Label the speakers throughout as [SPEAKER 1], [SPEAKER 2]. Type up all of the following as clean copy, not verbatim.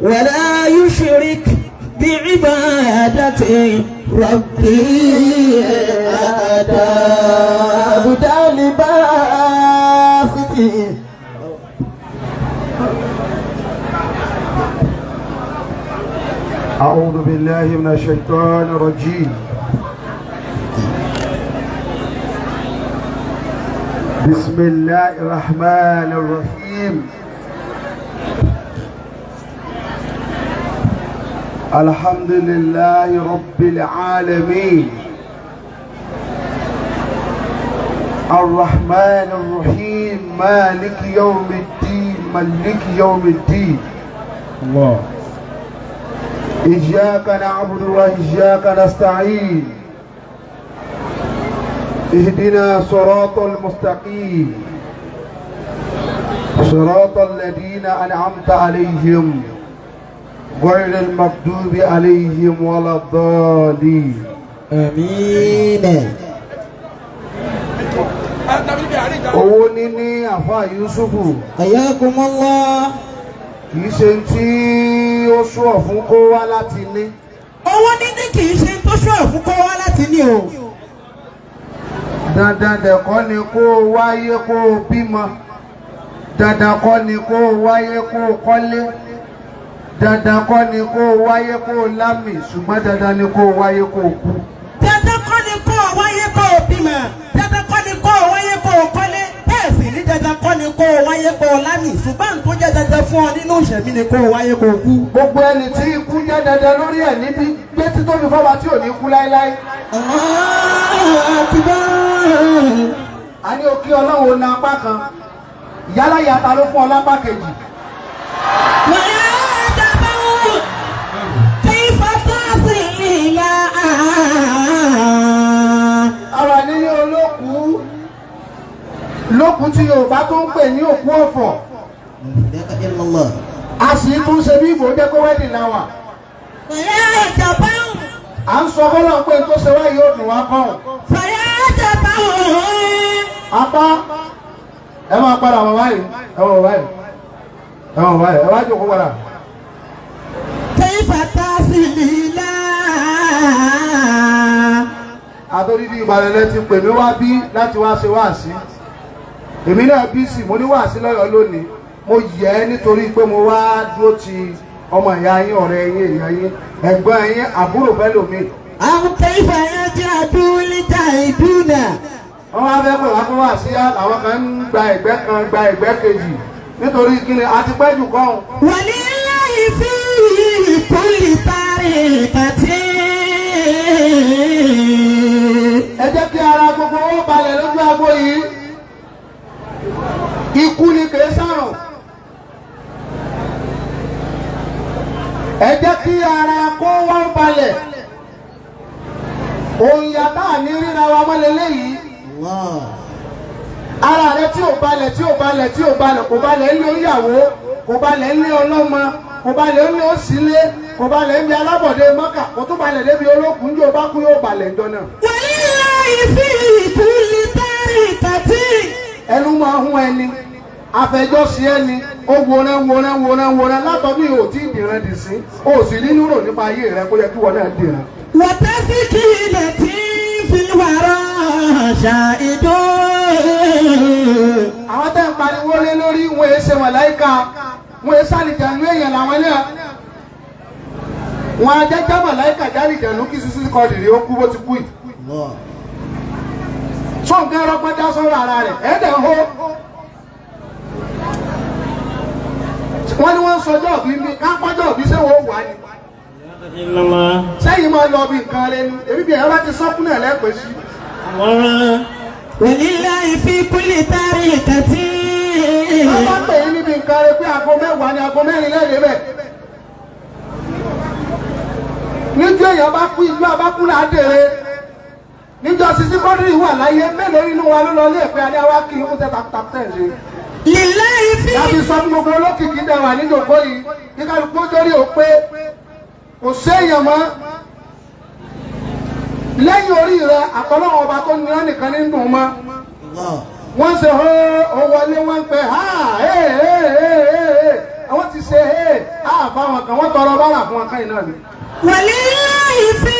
[SPEAKER 1] ولا يشرك بعبادة ربي أحدا.
[SPEAKER 2] عبد الباسط.
[SPEAKER 3] أعوذ بالله من الشيطان الرجيم. بسم الله الرحمن الرحيم. الحمد لله رب العالمين، الرحمن الرحيم، مالك يوم الدين، ملك يوم الدين.
[SPEAKER 4] الله.
[SPEAKER 3] إياك نعبد وإياك نستعين، اهدنا صراط المستقيم، صراط الذين أنعمت عليهم غير المغضوب عليهم ولا الضالين.
[SPEAKER 1] آمين.
[SPEAKER 3] Owó níní, àfa Yusufu,
[SPEAKER 1] حياكم الله.
[SPEAKER 3] kì í ṣe tí ó sùọ̀ fún kó wá láti ní.
[SPEAKER 1] Owó níní kì í ṣe tó ṣọ́ fún kó wá láti ní o.
[SPEAKER 3] Dandan dẹ̀kọ́ ni kó o wáyé kó o bímọ, dandan kọ́ ni kó o wáyé kó o kọ́lé, dandan kọ́ ni kó o wáyé kó o lámì, ṣùgbọ́n dandan ni kó o wáyé kó o kú.
[SPEAKER 1] Dandan kọ́ ni kó o wáyé kó o bímọ, dandan kọ́ ni kó o wáyé kó o kọ́lé, bẹ́ẹ̀ sì ní dandan kọ́ ni kó o wáyé kó o lámì, ṣùgbọ́n tó jẹ́ dandan fún ọ nínú ìṣẹ̀mí ni kó o wáyé kó o kú.
[SPEAKER 3] Gbogbo ẹni tí ikú jẹ́ dandan lórí ẹ̀ níbi gbé títóbi fọba tí ò ní kú láéláé.
[SPEAKER 1] Allahu Akbar.
[SPEAKER 3] A ní òkè ọlọ́run ò na apá kan, yálà yàtà ló fún ọ lápá kejì.
[SPEAKER 1] ويا جبل كيف تصل إلى
[SPEAKER 3] Ara nílé olókùú lókùú tí Yorùbá tó ń pè ní òkú ọ̀fọ̀.
[SPEAKER 1] لا إله إلا الله.
[SPEAKER 3] A sì tún ṣe bí ìbò jẹ́ kó wedding la wà.
[SPEAKER 1] فيا جبل
[SPEAKER 3] À ń sọ fọlọ́n pé tó ṣe wáyé yóò dùn wá kàn.
[SPEAKER 1] فيا جبل
[SPEAKER 3] Apá ẹ máa padà wọ̀ báyìí, ẹ wọ̀ báyìí, ẹ wọ̀ báyìí, ẹ wá jókòó padà.
[SPEAKER 1] كيف تصل إلى
[SPEAKER 3] Àtòdìdí Ìbàdàn ti pè mí wá bí láti wá ṣe wáàsí. Èmi náà bí sì mo ní wáàsí lọ́yọ̀ọ́ lónìí. Mo yẹ ẹ́ nítorí pé mo wá dúró ti ọmọ ìyá yín, ọ̀rẹ́ yín, èèyàn yín, ẹ̀gbọ́n yín, àbúrò fẹ́ lòmíì.
[SPEAKER 1] أو كيف يجعلون لتعبون.
[SPEAKER 3] Wọ́n wá fẹ́ pè wá kó wá sí, àwọn kan ń gba ẹ̀gbẹ́ kan, gba ẹ̀gbẹ́ kejì, nítorí kíni a ti pẹ́ jù kọ́.
[SPEAKER 1] ولله في كل طريقة.
[SPEAKER 3] Ẹ jẹ́ kí ara gbogbo ó balẹ̀ lójú agbo yìí. Ikú ni kìí sàrùn. Ẹ jẹ́ kí ara kó wọ́n balẹ̀. Òǹyà tá à ní ríra wa mọ́ leléyìí.
[SPEAKER 1] الله.
[SPEAKER 3] Ara rẹ tí ò balẹ̀, tí ò balẹ̀, tí ò balẹ̀, kò balẹ̀ ńlé oníyàwó, kò balẹ̀ ńlé ọlọ́mọ, kò balẹ̀ ńlé òsínlé, kò balẹ̀ ńlé alábọ̀dé mọ́kà, kò tún balẹ̀ débi olókùn jò bá kú yóò balẹ̀ ńjọ náà.
[SPEAKER 1] ولله في كل طريقة.
[SPEAKER 3] Ẹnu máa hún ẹni, afẹjọ́sí ẹni, ó wòran wòran wòran wòran látọ̀bí ò tí ì dìran dì sí, ó sì nínú rò nípa ayé rẹ kó yẹ kí wọn náà dìran.
[SPEAKER 1] وتسكينة في الورى شاهد.
[SPEAKER 3] Àwọn tẹ́ ń pariwo lé lórí wọn èé ṣe màláíkà, wọn èé sàlìjànú, èèyàn làwọn náà. Wọn ajẹ́jẹ́ màláíkà jálìjànú kí sísí kọ dìrì ó kú bó ti kú yìí.
[SPEAKER 1] الله.
[SPEAKER 3] Tó nǹkan rọgbọ́n dá sọ́rọ̀ ara rẹ̀ ẹ̀ẹ́dẹ̀ ń hó. Wọ́n ní wọ́n ń sọjọ́ òbí mi ká pọ́jọ́ òbí ṣé wọ́n wà ní. Sẹ́yìn máa lọ bí nǹkan rẹ ni èmi bí ẹ̀rọ bá ti sọ́kún náà lẹ́pẹ́ sí.
[SPEAKER 1] ولله في كل طريقة.
[SPEAKER 3] Wọ́n bá pè yín níbi nǹkan rẹ pé aago 10 ni aago 4 lẹ́ẹ̀dẹ́ bẹ̀. Níjọ́ èèyàn bá kú, ìjọ abákú là á dèrè. Níjọ́ sisi kọ́dírì wà láyé, mélòó nínú wa ló lọ ilé ìpè alẹ́ wa kí n fún tẹ́tàkùtà ṣe.
[SPEAKER 1] لله في
[SPEAKER 3] Láti sọ fún gbogbo olókìkí dẹwà níjòkó yìí, kí kálukú torí ò pé kò séèyàn mọ́. Lẹ́yìn orí rẹ, àtọ́lọ́wọ́ ọba tó ní ọ́ nìkan ní dùn mọ́.
[SPEAKER 1] الله.
[SPEAKER 3] Wọ́n ṣe hó ó wọlé, wọ́n ń pè ha hee hee hee hee, àwọn ti ṣe hee ha. fáwọn kan wọ́n tọrọ bára fún wọn káyìn náà ni.
[SPEAKER 1] ولله في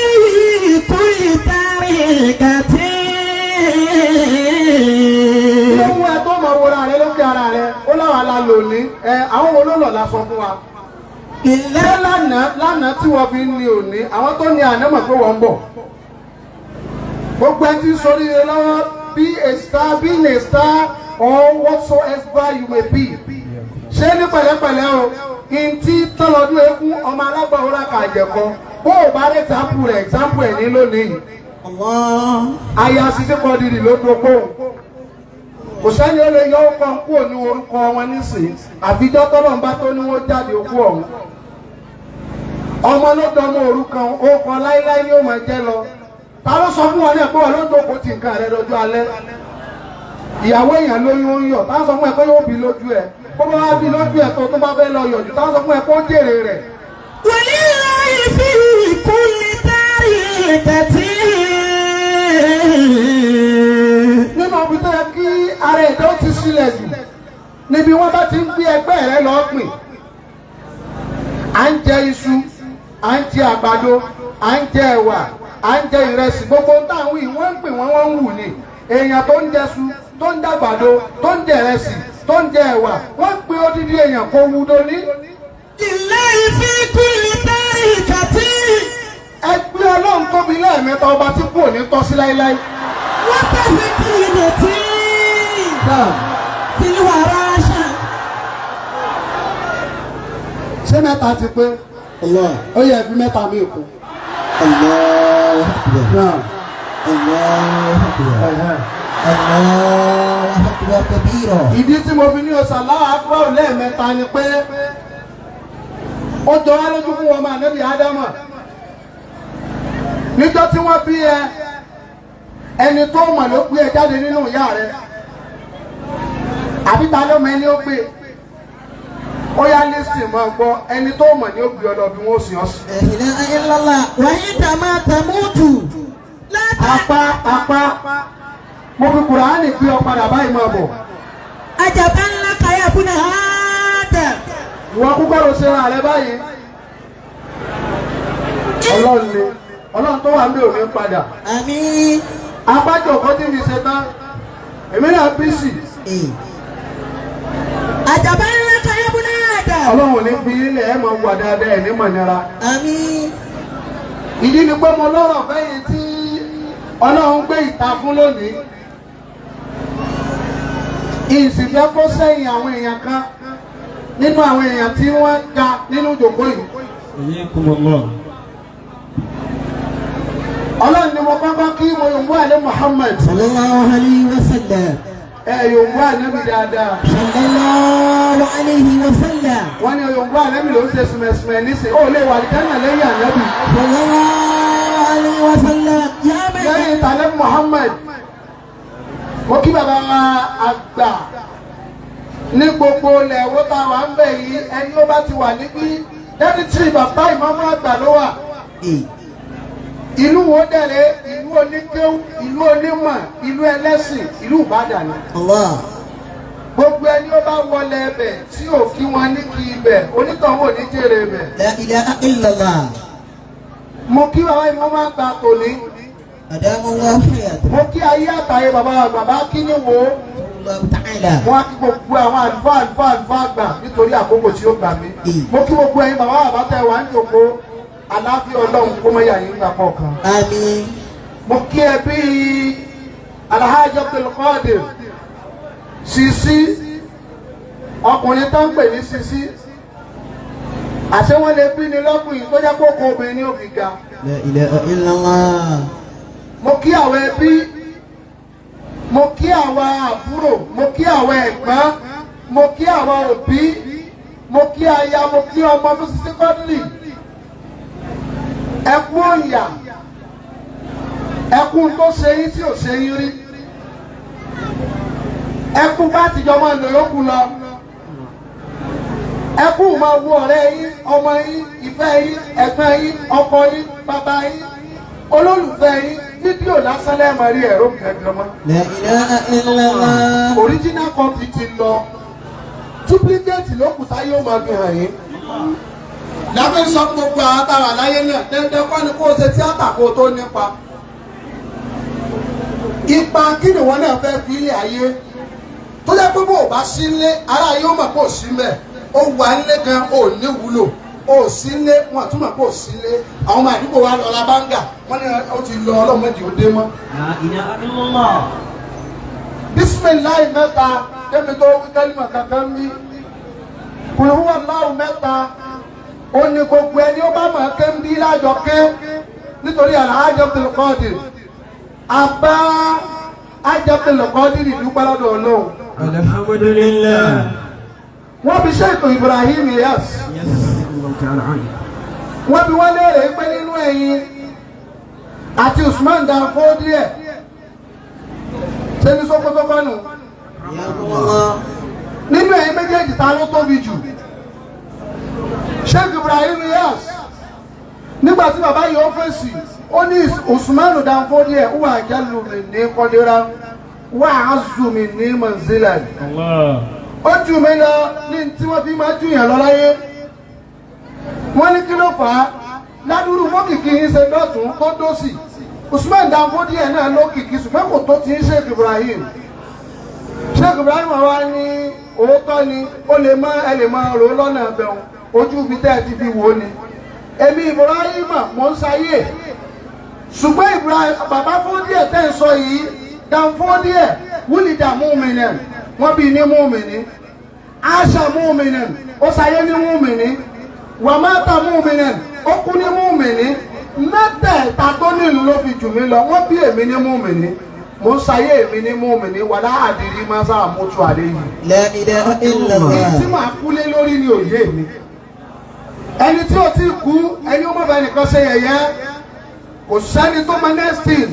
[SPEAKER 1] كل طريقة.
[SPEAKER 3] Ohun ẹ tó mọ̀ wọra rẹ lókè ara rẹ ó láwọn ala lòní ẹ àwọn wo ló lọ̀ la sọ fún wa.
[SPEAKER 1] لله
[SPEAKER 3] Ṣé lánàá lánàá tí wọ́n fi ń ní òní àwọn tó ní àná mọ̀ pé wọ́n ń bọ̀. Gbogbo ẹ ti ń sọ ire lọ́wọ́, be a star, being a star or whatsoever you may be. Ṣé ní pẹ̀lẹ́pẹ̀lẹ́ o, ntí tọ́lọ́dún eégún ọmọ alágbàwọ́rà kà jẹ̀kọ bó o bá rẹ̀ example rẹ̀, example ẹ̀ ní lónìí.
[SPEAKER 1] Allah.
[SPEAKER 3] Aya Sisi Kọ́dìrì ló dopó, kò sẹ́ni ó lè yọ ọkọ̀ kúrò ní orúkọ wọn nísìnyí àfijọ́ tọ́lọ́mbá tó ní wọ́n jáde òkú ọ̀hún. Ọmọ ló dọmọ òrukàn, ó kọ láíláí ni ó máa jẹ́ lọ. Ta ló sọ fún wọn ní ẹ̀pẹ́ wọn ló dókòó ti nǹkan rẹ lọ́jọ́ alẹ́? Ìyàwó èèyàn lóyún, ó ń yọ̀. Tá a sọ fún ẹ pé yóò bí lójú ẹ, bó bá wá bí lójú ẹ tó bá fẹ́ lọ yọ̀jú, tá a sọ fún ẹ pé ó jèrè rẹ̀?
[SPEAKER 1] ولله في كل طريقة.
[SPEAKER 3] Nínú ibi tó yẹ kí ara ẹ̀dá ó ti sílẹ̀ jù níbi wọ́n bá ti ń gbé ẹgbẹ́ rẹ lọ́ọ́ pìn. À ń jẹ iṣu, à ń jẹ àgbàdo, à ń jẹ ẹ̀wà, à ń jẹ ìrẹsì, gbogbo ń tàn wí wọ́n ń pè wọ́n, wọ́n ń wù ní. Èèyàn tó ń jẹṣu, tó ń jàgbàdo, tó ń jẹ ìrẹsì, tó ń jẹ ẹ̀wà, wọ́n ń pè odidi èèyàn kó wú dóní.
[SPEAKER 1] لله في كل طريقة.
[SPEAKER 3] Ẹgbẹ́ Ọlọ́run tóbi lẹ́ẹ̀mẹ́ta, ọba tí kò ní tọ́ sí láéláé.
[SPEAKER 1] وتسكينة في الوراشة.
[SPEAKER 3] Ṣé mẹ́ta ti pé?
[SPEAKER 1] الله.
[SPEAKER 3] Ó yẹ fi mẹ́ta mi kù.
[SPEAKER 1] الله أكبر، الله أكبر، الله أكبر كبيرا.
[SPEAKER 3] Ìdí tí mo fi ní ọ̀sán láwọn akúrò lẹ́ẹ̀mẹ́ta ni pé ó jọ wá lójú fún wọn máa nẹ́bí Ádámà níjọ́ tí wọ́n bí ẹ, ẹni tó mọ̀ ló gbé ẹ jáde nínú ìyá rẹ, àbí ta ló mọ ẹni ó gbé? Ó yá, lẹ́sìn máa gbọ́, ẹni tó mọ̀ ní ó gbé ọ lọ bí wọ́n ó sì ọ́ sí.
[SPEAKER 1] لا إله إلا الله وعندما تموت لا
[SPEAKER 3] Apá apá mo fi Kùránì gbé ọ padà báyìí, máa bọ̀.
[SPEAKER 1] عجبا لك يا ابن آدم.
[SPEAKER 3] Ìwọ kúkọ́ ló ṣe ra rẹ báyìí. Ọlọ́run ni Ọlọ́run tó wà ń bí òní padà.
[SPEAKER 1] آمين.
[SPEAKER 3] Apájọ kan tí mi ṣe tán, èmi náà bísì.
[SPEAKER 1] إيه. عجبا لك يا ابن آدم.
[SPEAKER 3] Ọlọ́run ò ní fi ilẹ̀ ẹ̀ máa wà dáadáa ẹ̀ ní mọ̀nira.
[SPEAKER 1] آمين.
[SPEAKER 3] Ìdí ni pé mo lọ́rọ̀ fẹ́yìn tí Ọlọ́run gbé ìta fún lónìí. Ìsìnfẹ́ kó sẹ́yìn àwọn èèyàn kan nínú àwọn èèyàn tí wọ́n ga nínú ìjòkó yìí.
[SPEAKER 2] حياكم الله.
[SPEAKER 3] Ọlọ́run ni mo kọ́kọ́ kí, mo yòǹbó àlẹ́ Muhammad.
[SPEAKER 1] صلى الله عليه وسلم.
[SPEAKER 3] Ẹ yòǹbó ànábì dáadáa.
[SPEAKER 1] صلى الله عليه وسلم.
[SPEAKER 3] Wọ́n ní yòǹbó ànábì ló ń ṣe sùmẹ̀sùmẹ̀ nísìnyí, ó lè wà àlìjánnà lẹ́yìn ànábì.
[SPEAKER 1] صلى الله عليه وسلم يا من
[SPEAKER 3] Lẹ́yìn ìtàlẹ́ Muhammad, mo kí bàbá wa àgbà ní gbogbo ilẹ̀ wo tá a wà ń bẹ̀ yìí. Ẹni ó bá ti wà níbí dẹ́nitì, bàbá ìmáàmù àgbà ló wà.
[SPEAKER 1] إيه.
[SPEAKER 3] Ìlú wo dẹ̀rẹ̀? Ìlú oníkéwú, ìlú onímọ̀, ìlú ẹlẹ́sìn, ìlú Ìbàdàn ni.
[SPEAKER 1] الله.
[SPEAKER 3] Gbogbo ẹni ó bá wọlé ẹbẹ̀ tí ò kí wọn ní kí ibẹ̀, onítọ̀hún ò ní jèrè ibẹ̀.
[SPEAKER 1] لا إله إلا الله.
[SPEAKER 3] Mo kí bàbá ìmáàmù àgbà tòní.
[SPEAKER 1] أدام الله حياته.
[SPEAKER 3] Mo kí ayé àtàyè bàbá bàbá kí ni wò ó.
[SPEAKER 1] الله تعالى.
[SPEAKER 3] Wọ́n á kí gbogbo àwọn àlùfáà àlùfáà àlùfáà àgbà nítorí àkókò tí ó gbà mí. Mo kí gbogbo ẹ̀yin bàbá bàbá tẹ wà ń jòkó, àlàáfíà Ọlọ́run kó mọ́ yà yín gbà kọ̀ọ̀kan.
[SPEAKER 1] آمين.
[SPEAKER 3] Mo kí ẹbí Alhaji Abdulkadir Sisi, ọkùnrin tó ń pè ní Sisi, àṣé wọ́n lè bí ni lọ́kùnrin tó jẹ́ kókó obìnrin ní òkè ga.
[SPEAKER 1] لا إله إلا الله.
[SPEAKER 3] Mo kí àwọn ẹbí, mo kí àwọn àbúrò, mo kí àwọn ẹ̀gbọ́n, mo kí àwọn òbí, mo kí aya, mo kí ọmọ fún Sisi Quadri. Ẹkú òyà, ẹkú tó ṣe yín tí ò ṣe yín rí, ẹkú bá tìjọ máa lò yókù lọ, ẹkú máa wo ọ̀rẹ́ yín, ọmọ yín, ìfẹ́ yín, ẹ̀gbọ́n yín, ọkọ yín, bàbá yín, olólùfẹ́ yín, fídíò lásán lẹ́ẹ̀mọ́ rí ẹ̀rọ gẹ̀gẹ̀ mọ́.
[SPEAKER 1] لا إله إلا الله.
[SPEAKER 3] Original copy ti lọ, duplicate ló kù táyé ó máa fi hàn yín. Láfi sọ fún gbogbo àwọn táwa láyé náà, dandan kọ́ ni kó o ṣe tíátà kó o tó nípa. Ipa kí ni wọn náà fẹ́ fi ilé ayé tó jẹ́ pé bó o bá sí ilé, ará yóò mọ̀ pé ò sí mẹ́. Ó wà nílé gan, ò ní wúlò. Ó sí ilé, wọn àtúmọ̀ pé ò sí ilé. Àwọn ọmọ àdúgbò wa lọ ra báńgà, wọ́n ní ó ti lọ, ọlọ́mọdé ó dé mọ́.
[SPEAKER 2] La ilaha illallah.
[SPEAKER 3] Bisimilayi mẹ́ta kémi tó wí kálímà kankan mi. Kùlùwà láwù mẹ́ta ó ní gbogbo ẹni ó bá mọ̀ ké ń bí lájọ ké nítorí Alhaji Abdul Qadir. Àbá Haji Abdul Qadir dúpẹ́ lọ́dọ̀ Ọlọ́run.
[SPEAKER 1] Alhamdulillah.
[SPEAKER 3] Wọ́n fi Sheikh Ibrahim Ilyas. Wọ́n bi wọ́n léèrè pé nínú ẹ̀yin àti Usman Dan Fodio ṣe ní Sókótó kọ́nù, nínú ẹ̀yin méjèèjì ta ló tóbi jù? Sheikh Ibrahim Ilyas, nígbà tí bàbá yìí ó fèsì, ó ní Usman Dan Fodio wà jálù mi ní kọ́dírá wà á zù mí ní manzila, ó jù mí lọ ní tí wọ́n fi máa jù yàn lọ láyé. Wọ́n ní kí ló fà á ládùúrú mọ́kìkì yín ṣe dọ́tún tó dọ́sì? Usman Dan Fodio náà lókìkí, ṣùgbọ́n kò tó ti ń Sheikh Ibrahim. Sheikh Ibrahim wa ní òótọ́ ni, ó lè má ẹ lè máa rò ó lọ́nà ẹ̀bẹ̀rún ojú ibi tẹ́ ẹ ti fi wò ó ni. Èmi Ibrahim mò ń ṣayé, ṣùgbọ́n Ibrahim bàbá Fodio tẹ́ ń sọ yìí, Dan Fodio wúlìdà múmìnì, wọ́n bí ní múmìnì, àṣà múmìnì, ó ṣayé ní múmìnì, wàmátà múmìnì, ó kú ní múmìnì. Mẹ́tẹ̀ẹ̀ta tó nílùú ló fi jù mí lọ. Wọ́n bí èmi ní múmìnì, mò ń ṣayé èmi ní múmìnì, wàlá àdìrí máa sáà mójú àlẹ́ yìí.
[SPEAKER 1] La ilaha illallah.
[SPEAKER 3] Tí màá kúlé lórí ni òye mi. Ẹni tí ò tí kú, ẹni ó mọ̀ bá ẹnìkan ṣe yẹ̀yẹ́, kò sẹ́ni tó mọ next thing.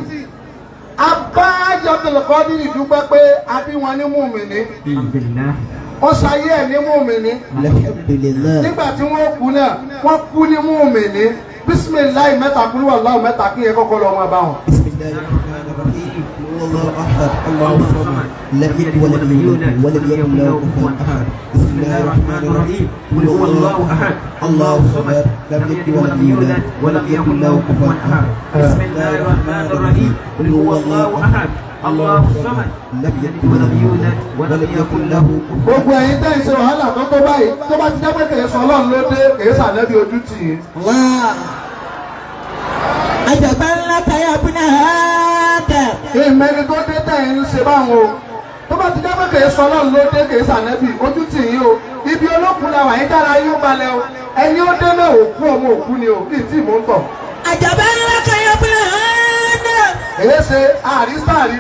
[SPEAKER 3] Abájọ Abdulkadir dúpẹ́ pé a bí wọn ní múmìnì,
[SPEAKER 2] Alhamdulillah.
[SPEAKER 3] ó ṣayé ẹ̀ ní múmìnì.
[SPEAKER 1] Alhamdulillah.
[SPEAKER 3] Nígbà tí wọ́n kú náà, wọ́n kú ní múmìnì. Bísímìláì mẹ́ta, kúlú wàláhù mẹ́ta, kí yẹn kọ́kọ́ lọ́ọ́ máa bá wọn.
[SPEAKER 1] Bismillahirrahmanirrahim. Allahu ahad, Allahu samad, lam yalid wa lam yulad wa lam yakun lahu kufuwan ahad. Bismillahirrahmanirrahim. Qul huwallahu ahad, Allahu samad, lam yalid wa lam yulad wa lam yakun lahu kufuwan ahad. Bismillahirrahmanirrahim. Qul huwallahu ahad, Allahu samad, lam yalid wa lam yulad wa lam yakun lahu kufuwan.
[SPEAKER 3] Gbogbo ẹ̀yin tẹ́ ń ṣe wàhálà tó tó báyìí, tó bá ti jẹ́ pé kèé sọ Ọlọ́run ló dé, kèé sàlẹ́bí ojú tì í.
[SPEAKER 1] Allah. Àjàgbá ńlá tayà bínú àádà.
[SPEAKER 3] Ìmẹ́ni tó dé tẹ̀ ń ṣe báwọn o, tó bá ti jẹ́ pé kèé sọ Ọlọ́run ló dé, kèé sàlẹ́bí ojú tì í o. Ibi olókùn la wà yín, dára yóò balẹ̀ o. Ẹni ó dé náà, òkú ọmọ òkú ni o, bíi tí mò ń tọ̀.
[SPEAKER 1] Àjàgbá ńlá tayà bínú àádà.
[SPEAKER 3] Èyí ṣe àrísàrí.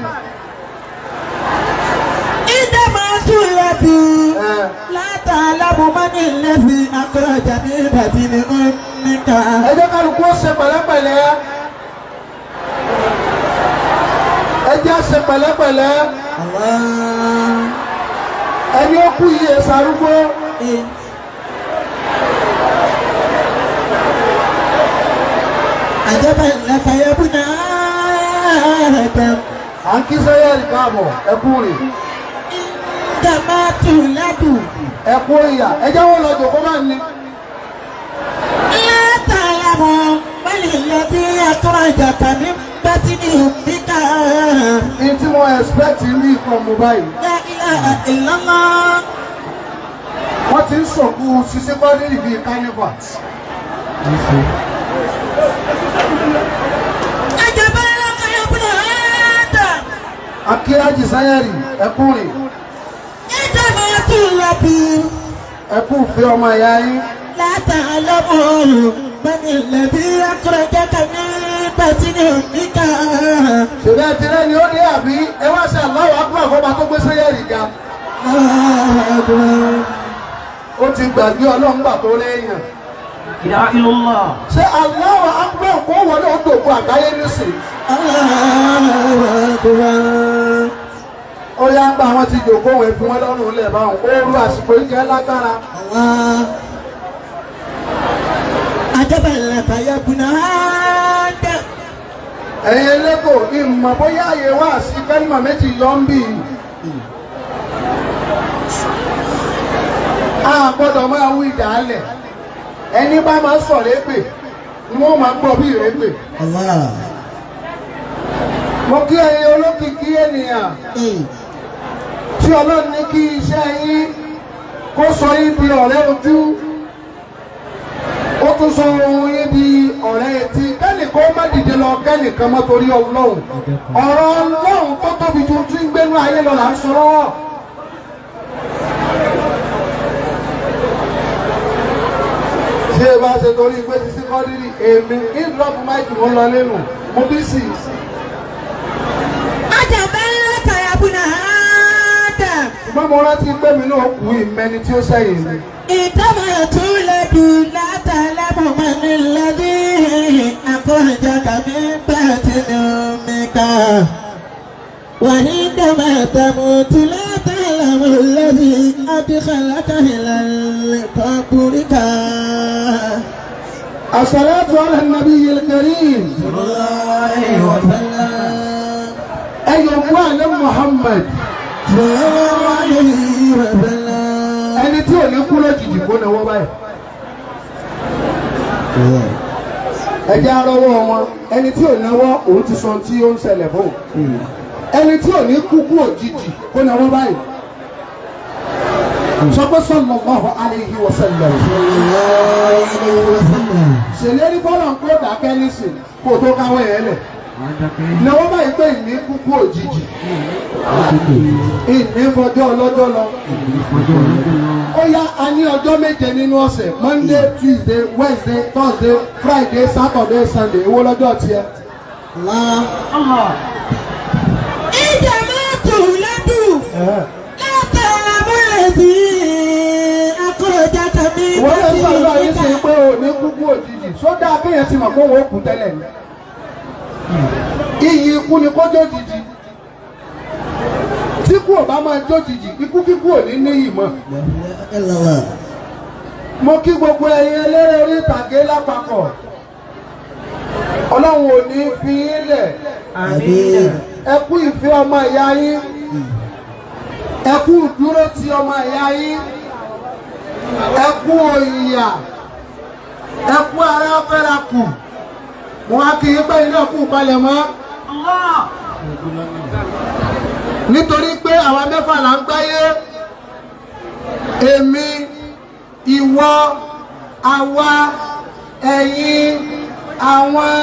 [SPEAKER 1] Ìdá máa tún lẹ́bi. Látàlámù mọ́ni lẹ́bi akọ́jà ní ìbàdí ni ó ń níta.
[SPEAKER 3] Ẹ jẹ́ kálukú ó ṣe pẹ̀lẹ́pẹ̀lẹ́, ẹ jẹ́ ṣe pẹ̀lẹ́pẹ̀lẹ́.
[SPEAKER 1] Allah.
[SPEAKER 3] Ẹni ó kú yìí èsì arúgbó.
[SPEAKER 1] Àjàgbá ńlá tayà bínú àádà.
[SPEAKER 3] À ń kí sẹ́yẹ̀rì káàbọ̀, ẹ kú rìn.
[SPEAKER 1] Ìdá máa tún lẹ́bi.
[SPEAKER 3] Ẹ kú ìyà, ẹ jẹ́ wọ́n lọ jòkó máa ń ní.
[SPEAKER 1] Látàlámù mọ́ni lẹ́bi akọ́jà ní ìbàdí ni ó ń níta.
[SPEAKER 3] Ní tí mo expect ní ikọ̀ mú báyìí.
[SPEAKER 1] La ilaha illallah.
[SPEAKER 3] Wọ́n ti ń sọ̀kú Sisi Kọ́dírì bíi kánífà.
[SPEAKER 1] Àjàgbá ńlá tayà bínú àádà.
[SPEAKER 3] Akírájì sẹ́yẹ̀rì, ẹ kú rìn.
[SPEAKER 1] Ìdá máa tún lẹ́bi.
[SPEAKER 3] Ẹ kú fi ọmọ ìyá yín.
[SPEAKER 1] لا تعلم من الذي أخرجك من بطن أمك.
[SPEAKER 3] Ṣèbí ẹ ti rẹ́ni ó dé àbí ẹ wá ṣe Allahu Akbar fọba tó gbé sẹ́yẹ̀rì ga.
[SPEAKER 1] الله أكبر.
[SPEAKER 3] Ó ti gbàgbé Ọlọ́run gbà tó léèyàn.
[SPEAKER 2] Ilaha illallah.
[SPEAKER 3] Ṣé Allahu Akbar kó wọlé ó dògbò àgbáyé nísìn?
[SPEAKER 1] الله أكبر.
[SPEAKER 3] Ó yá ń gbà wọ́n ti jòkó òun fún wọn lọ́rùn lẹ̀ báwọn. Ó rú àsìkò ìjẹ́ lágbára.
[SPEAKER 1] الله. عجبا لك يا ابن آدم.
[SPEAKER 3] Ẹ̀yin eléko, ìmọ̀ bóyá àyè wá sí kẹ́límà méjì yọ ń bì í. A gbọ́dọ̀ máa wí ìjà alẹ̀. Ẹni bá máa ń sọ̀rọ̀ èpè ni wọ́n máa ń gbọ́ bí ìrépè.
[SPEAKER 1] Allah.
[SPEAKER 3] Mo kí ẹ̀yin olókìkí ènìyàn tí Ọlọ́run ní kí iṣẹ́ yín kó sọ yín di ọ̀rẹ́ ojú, ó tún sọ ohun yín di ọ̀rẹ́ etí. Kẹ́nìkan má dìde lọ kẹ́nìkan mọ́ torí Ọlọ́run. Ọ̀rọ̀ Ọlọ́run tó tóbi ju tí ń gbénú ayé lọ là ń sọ lọ́wọ́. Ṣé ẹ bá ṣe torí pé Sisi Quadri èmi ní drop mic mo lọ lẹ́nu mo bí sí i.
[SPEAKER 4] عجبا لك يا ابن آدم
[SPEAKER 3] Ṣùgbọ́n mo rántí pé mi náà kú ìmẹ́ni tí ó sẹ́yìn mi.
[SPEAKER 4] عندما تولد لا تعلم من الذي أخرجك من بطن أمك وعندما تموت لا تعلم الذي أدخلك إلى قبرك.
[SPEAKER 3] الصلاة على النبي الكريم.
[SPEAKER 4] صلى الله عليه وسلم.
[SPEAKER 3] Ẹyọ mú àlẹ́ Muhammad.
[SPEAKER 4] صلى الله عليه وسلم.
[SPEAKER 3] Ẹni tí ò ní kú lójijì kó náwó báyìí. Ẹ jẹ́ arọ́wọ́ wọn. Ẹni tí ò náwó òun ti sọ tí ó ń ṣẹlẹ̀ fún. Ẹni tí ò ní kú kú òjijì kó náwó báyìí. Sọ pé sallallahu alayhi wa sallam. Ṣèlérí fọlọ́n kó dákẹ́ nísìn kó tó káwọ́ yẹn lẹ̀. Náwó báyìí pé ìní kú kú òjijì. Ìní fọjọ́ ọlọ́jọ́ lọ. Ó yá, a ní ọjọ́ méje nínú ọ̀sẹ̀: Monday, Tuesday, Wednesday, Thursday, Friday, Saturday, Sunday. Èwo lọ́jọ́ tiẹ̀?
[SPEAKER 2] Allah.
[SPEAKER 4] عندما تولد لا تعلم الذي أخرجك من
[SPEAKER 3] Wọ́n lè sọ̀rọ̀ ayé
[SPEAKER 4] بطن
[SPEAKER 3] ṣe
[SPEAKER 4] أمك.
[SPEAKER 3] pé o ní kúkú òjijì. Sódà kéèyàn ti mọ̀ pé òun ó kú tẹ́lẹ̀ ni. Iyì ikú ni kó jójijì. Tí kú ò bá máa jójijì, ikú kíkú ò ní níyì mọ́. Mo kí gbogbo ẹ̀yin eléré orí ìtàgé lápapọ̀. Ọlọ́run ò ní fi yín lẹ̀.
[SPEAKER 2] Àmín.
[SPEAKER 3] Ẹ kú ìfẹ́ ọmọ ìyá yín, ẹ kú ìdúró ti ọmọ ìyá yín, ẹ kú òyìyà, ẹ kú ara fẹ́ra kù. Mo wá kí yín pé iná kú palẹ̀ mọ́.
[SPEAKER 2] Allah.
[SPEAKER 3] Nítorí pé àwa mẹ́fà là ń gbáyé: èmi, ìwọ, àwa, ẹ̀yin, àwọn,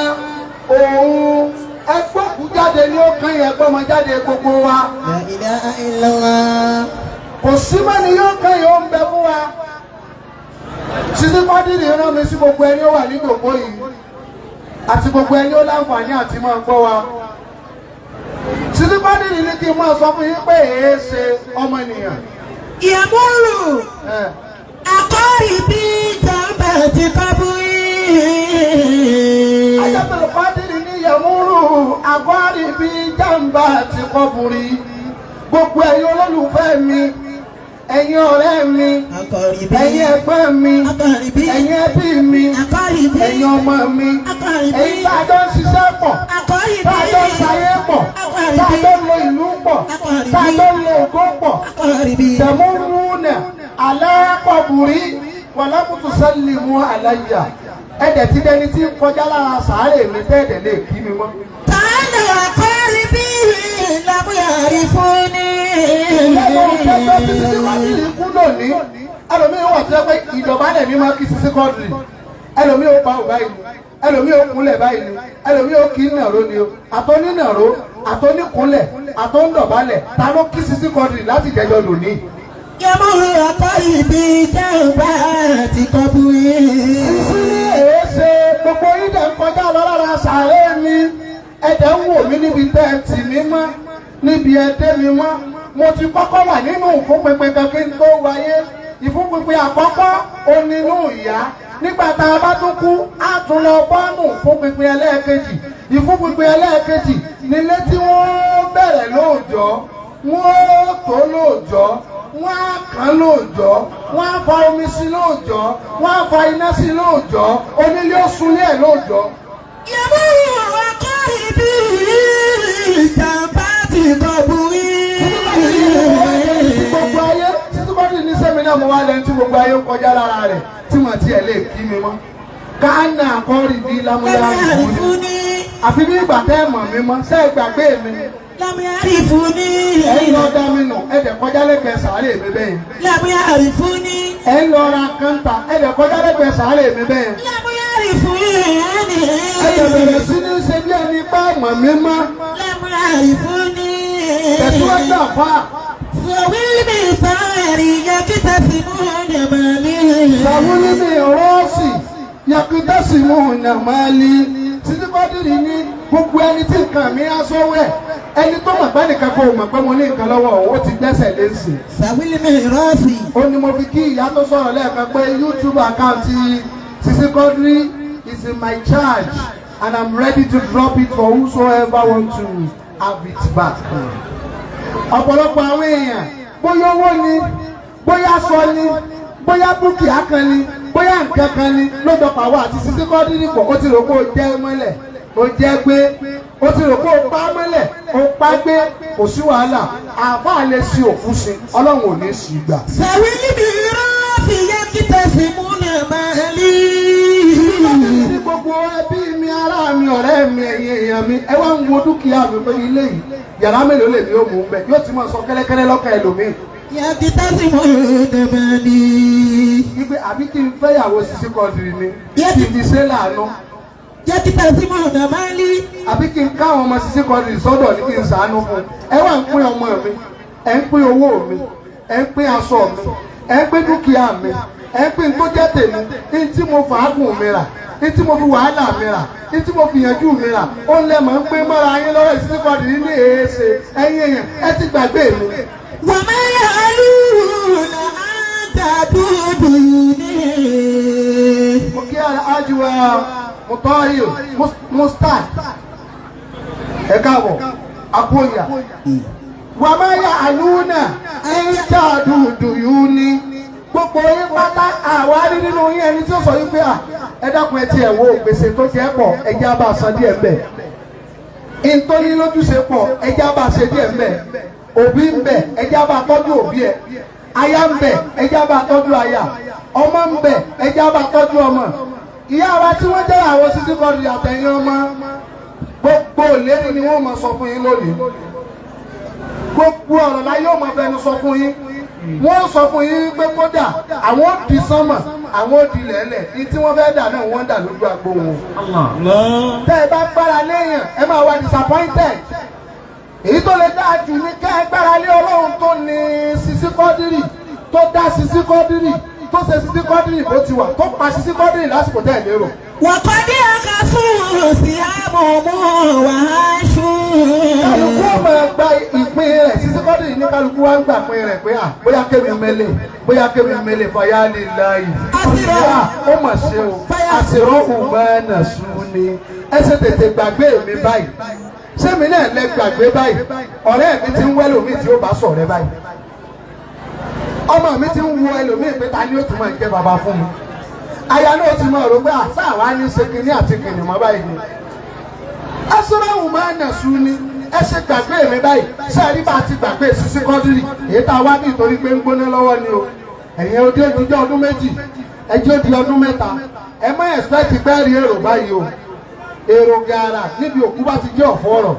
[SPEAKER 3] òun. Ẹgbọ́kú jáde ní ó kàn yẹn gbọ́mọ jáde gbogbo wa.
[SPEAKER 1] La ilaha illallah.
[SPEAKER 3] Kò sí mọ́ni yóò kàn yóò ń bẹ fún wa. Sisi Quadri rán mi sí gbogbo ẹni ó wà ní gbogbo yìí àti gbogbo ẹni ó láǹfààní àti máa gbọ́ wa. Sisi Quadri ní kí n máa sọ fún yín pé èé ṣe ọmọnìyàn.
[SPEAKER 4] يمر
[SPEAKER 3] Ẹ.
[SPEAKER 4] أقاربي جنبة قبري.
[SPEAKER 3] Ajatul Quadri ní yẹmúrù àgọ́rì bíi jàǹbá àti kọ́bùrì. Gbogbo ẹ̀yin olólùfẹ́ mi, ẹ̀yin ọ̀rẹ́ mi,
[SPEAKER 1] Akọribi.
[SPEAKER 3] ẹ̀yin ẹ̀gbọ́n mi,
[SPEAKER 4] أقاربي
[SPEAKER 3] ẹ̀yin ẹbí mi,
[SPEAKER 4] أقاربي
[SPEAKER 3] ẹ̀yin ọmọ mi,
[SPEAKER 4] أقاربي
[SPEAKER 3] ẹ̀yin tá a jọ ń ṣiṣẹ́ pọ̀, tá a jọ ń
[SPEAKER 4] أقاربي
[SPEAKER 3] ṣayé pọ̀, tá a jọ ń lo ìlú pọ̀, tá a jọ ń lo ògo pọ̀.
[SPEAKER 4] أقاربي
[SPEAKER 3] Tẹ̀múrúnà alákọ̀bùrí wàlámùtù sálìmù àlàyé. Ẹ̀dẹ̀ ti dẹni tí ń kọjá lára sàárè mi tẹ́ẹ̀dẹ̀ lè kí mi mọ́.
[SPEAKER 4] تعالوا أقاربي لم يعرفوني.
[SPEAKER 3] Lẹ́nu kẹfẹ́ tí Sisi Quadri kú lónìí, ẹlòmíì wà tí wọ́n pé ìdọ̀bálẹ̀ ní máa kí Sisi Quadri. Ẹlòmíì ó pa ò báyìí ni, ẹlòmíì ó kúnlẹ̀ báyìí ni, ẹlòmíì ó kí nàró ni o. Àtọ́nínàró, àtọ́níkúnlẹ̀, àtọ́ndọ̀bálẹ̀, ta ló kí Sisi Quadri láti jẹjọ lónìí?
[SPEAKER 4] يمر أقاربي جنبة قبري.
[SPEAKER 3] Sisi ní èé ṣe gbogbo yín dẹ̀ ń kọjá lọ lára sàárè mi. Ẹ̀dẹ̀ ń wò mí níbi tẹ́ ẹ tì mí mọ́, níbi ẹ dé mi mọ́. Mo ti kọ́kọ́ wà nínú ìfúnpinpin kan kí n tó wáyé. Ìfúnpinpin àkọ́kọ́ onínú ìyá. Nígbà tá a bá tún kú, á tún lọ bọ́ọ̀nù ìfúnpinpin ẹlẹ́ẹ̀kejì. Ìfúnpinpin ẹlẹ́ẹ̀kejì nílé tí wọ́n bẹ̀rẹ̀ lóòjọ́, wọ́n tó lóòjọ́, wọ́n á kàn lóòjọ́, wọ́n á fa omi sí lóòjọ́, wọ́n á fa iná sí lóòjọ́, onílé ó sunlé ẹ̀ lóòjọ́.
[SPEAKER 4] يمر أقاربي جنبة قبري.
[SPEAKER 3] Tí gbogbo ayé títí bá dì ní sẹ́mi náà mo wá lẹ́nu tí gbogbo ayé ń kọjá lára rẹ̀ tí tí wọ́n tiẹ̀ lè kí mi mọ́. Káànà àkọ́rì bíi lámúyá
[SPEAKER 4] يعرفوني
[SPEAKER 3] àfi bí ìgbà tẹ́ ẹ̀ mọ̀ mi mọ́ ṣé ẹ gbàgbé mi.
[SPEAKER 4] لم يعرفوني
[SPEAKER 3] Ẹ ń lọ dá mi nù ẹ dẹ̀ kọjá lẹ́gbẹ̀ẹ́ sàárè mi bẹ́ẹ̀.
[SPEAKER 4] لم يعرفوني
[SPEAKER 3] Ẹ ń lọ ra kọ́ńtà ẹ dẹ̀ kọjá lẹ́gbẹ̀ẹ́ sàárè mi bẹ́ẹ̀.
[SPEAKER 4] لم يعرفوني
[SPEAKER 3] Ẹ dẹ̀ bẹ̀rẹ̀ sí ní ṣe bí ẹni pé mọ̀ mi mọ́.
[SPEAKER 4] لم يعرفوني
[SPEAKER 3] Tẹ̀síwájú àfa.
[SPEAKER 4] ذوي الميثار يكتسبون مالي
[SPEAKER 3] Sàwúlí mi rọ́ọ̀sì yakutasi mu nàmálí. Sisi Kọ́dírì ní gbogbo ẹni tí nǹkan mi á sọ́wọ́ ẹ̀. Ẹni tó mọ̀ pé nìkan kò mọ̀ pé mo ní nǹkan lọ́wọ́ òun ó ti gbẹ́sẹ̀ lé sí i.
[SPEAKER 4] ذوي الميراث
[SPEAKER 3] Ó ní mo fi kí ìyá tó sọ̀rọ̀ lẹ́ẹ̀kan pé YouTube account Sisi Quadri is in my charge and I'm ready to drop it for whosoever want to have it back. Ọ̀pọ̀lọpọ̀ àwọn èèyàn bóyá owó ni bóyá aṣọ ni bóyá dúkìá kan ni bóyá nǹkan kan ni lọ́dọ̀ pàwọ́ àti Sisi Quadri pọ̀ ó ti rò pé ó jẹ́ mọ́lẹ̀ ó jẹ́ gbé ó ti rò pé ó pa mọ́lẹ̀ ó pa gbé kò sí wàhálà àáfàá lè ṣe òkú sí Ọlọ́run ò ní sí gbà.
[SPEAKER 4] ذوي الميراث يكتسبون مالي
[SPEAKER 3] Ní gbogbo ẹbí mi ará mi ọ̀rẹ́ mi ẹ̀yin èèyàn mi ẹ wá ń wo dúkìá mi pé ilé yìí yàrá mélòó lèmi ó mú un bẹ yóò ti máa sọ kẹ́lẹ́kẹ́lẹ́ lọ́kàn ẹlòmíì.
[SPEAKER 4] يكتسبون مالي
[SPEAKER 3] Wípé àbí kí n fẹ́yàwó Sisi Quadri ni kí n fi ṣe láàánú
[SPEAKER 4] يكتسبون مالي
[SPEAKER 3] àbí kí n káwọn ọmọ Sisi Quadri sọ́dọ̀ ní kí n ṣàánú fún un. Ẹ wá ń pín ọmọ mi ẹ ń pín owó mi ẹ ń pín aṣọ mi ẹ ń pín dúkìá mi ẹ ń pín tó jẹ́ tèmi ní tí mo fàágùn mi rà ní tí mo fi wàhálà mi rà ní tí mo fi yanjú mi rà ó lẹ́ mọ̀ ń pín mọ́ra yín lọ́wọ́ Sisi Quadri ní èéṣe ẹ̀yin èèyàn ẹ ti gbàgbé mi.
[SPEAKER 4] وما يعلون أنت دوني
[SPEAKER 3] Mo kí ajiwa mutahir mustad ẹ káàbọ̀ akóyà wà má yà àlùnà ń tàdùdù yìí ní gbogbo yín pátá àwárí nínú yín ẹni tí ó sọ yín pé à ẹ dákun ẹ tiẹ̀ wo gbèsè tó jẹ́ pọ̀ ẹjẹ́ á bá san díẹ̀ mbẹ̀ ìtọ́ni lójúṣe pọ̀ ẹjẹ́ á bá ṣe díẹ̀ mbẹ̀ òbí ń bẹ ẹjẹ́ á bá tọ́jú òbí ẹ̀ aya ń bẹ ẹjẹ́ á bá tọ́jú aya ọmọ ń bẹ ẹjẹ́ á bá tọ́jú ọmọ ìyá wa tí wọ́n jẹ́ àwọn Sisi Quadri àtẹ̀yìn ọmọ gbogbo ìlérí ni wọ́n máa sọ fún yín lónìí gbogbo ọ̀rọ̀ la yóò máa fẹnu sọ fún yín wọ́n sọ fún yín pé kódà àwọn ò di sánmà àwọn ò di lẹ́lẹ̀ ní tí wọ́n fẹ́ dà náà wọ́n dà lójú agbo wọn. Tẹ́ ẹ bá gbára léèyàn ẹ máa wá disappointed èyí tó lè dáa jù ní kẹ́ ẹ gbára lé Ọlọ́run tó ní Sisi Quadri tó dá Sisi Quadri tó ṣe Sisi Quadri bó ti wà tó pa Sisi Quadri lásìkò tẹ́ ẹ lérò.
[SPEAKER 4] وقد أخفوا سهامهم وهاشوا
[SPEAKER 3] Kálukú ọmọ gba ìpín rẹ̀ Sisi Quadri ní kálukú wa ń gbà pín rẹ̀ pé à bóyá kémi mele bóyá kémi mele fàyà lè láàyè. Ó mà ṣe o àṣìrò òmùmánà sùn ni ẹ ṣe tètè gbàgbé mi báyìí sẹ́mi náà lẹ gbàgbé báyìí ọ̀rẹ́ mi ti ń wẹ́ lómi tí ó bá sọ̀rẹ́ báyìí ọmọ mi ti ń wo ẹlòmíì pé ta ni ó tún máa jẹ́ bàbá fún mi aya náà ti máa rò pé àṣà wa ní ṣe kinní àti kinní mọ́ báyìí ni asọ́ráhùn máa nà sùn ni ẹ ṣe gbàgbé mi báyìí ṣé ẹ rí bá a ti gbàgbé Sisi Quadri èyí tá a wá ní ìtorí pé ń gbóná lọ́wọ́ ni o ẹ̀yin òde òdìjọ́ ọdún méjì ẹjẹ́ òdi ọdún mẹ́ta ẹ má ẹ̀sìpẹ́tì pẹ́ rí èrò báyìí o èrò gàrà níbi òkú bá ti jẹ́ ọ̀fọ́ ọ̀rọ̀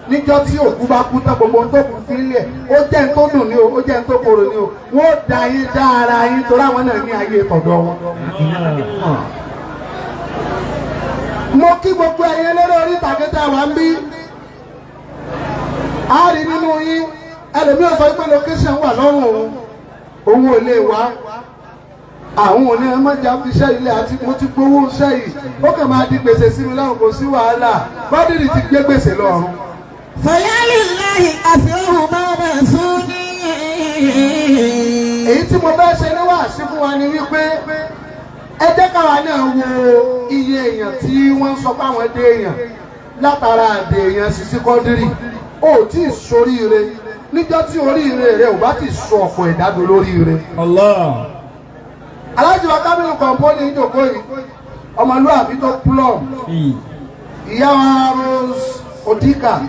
[SPEAKER 3] níjọ́ tí òkú bá kú tán gbogbo tó kù sílẹ̀ ó jẹ́ ń tó dùn ní o ó jẹ́ ń tó korò ní o wọ́n da yín dá ara yín torí àwọn náà ní ayé tọ̀dọ̀ wọn. Mo kí gbogbo ẹ̀yin eléré orí ìtàgé tẹ́ wà ń bí a rí nínú yín ẹlòmíràn sọ pé location wà lọ́rùn òun òun ò lè wá àwọn òní ẹ má jà fi iṣẹ́ ilé àti mo ti gbowó iṣẹ́ yìí ó kàn máa di gbèsè sí mi lọ́rùn kò sí wàhálà Quadri ti gbé gbèsè lọ́rùn.
[SPEAKER 4] فيا لله أسره ما نسوني
[SPEAKER 3] Èyí tí mo fẹ́ ṣe ní wàásí fún wa ni wípé ẹ jẹ́ káwa náà wo iye èèyàn tí wọ́n ń sọ fáwọn dé èèyàn látara àdè èèyàn Sisi Quadri ó tí ì soríire níjọ́ tí oríire rẹ ò bá ti sọ ọ̀pọ̀ ẹ̀dá do lóríire.
[SPEAKER 2] Allah.
[SPEAKER 3] Aláàjì wa Kámílù Kọ̀ǹpó ní ìjòkó yìí ọmọlúwàbí tó plọ̀m ìyá wa Rose Odika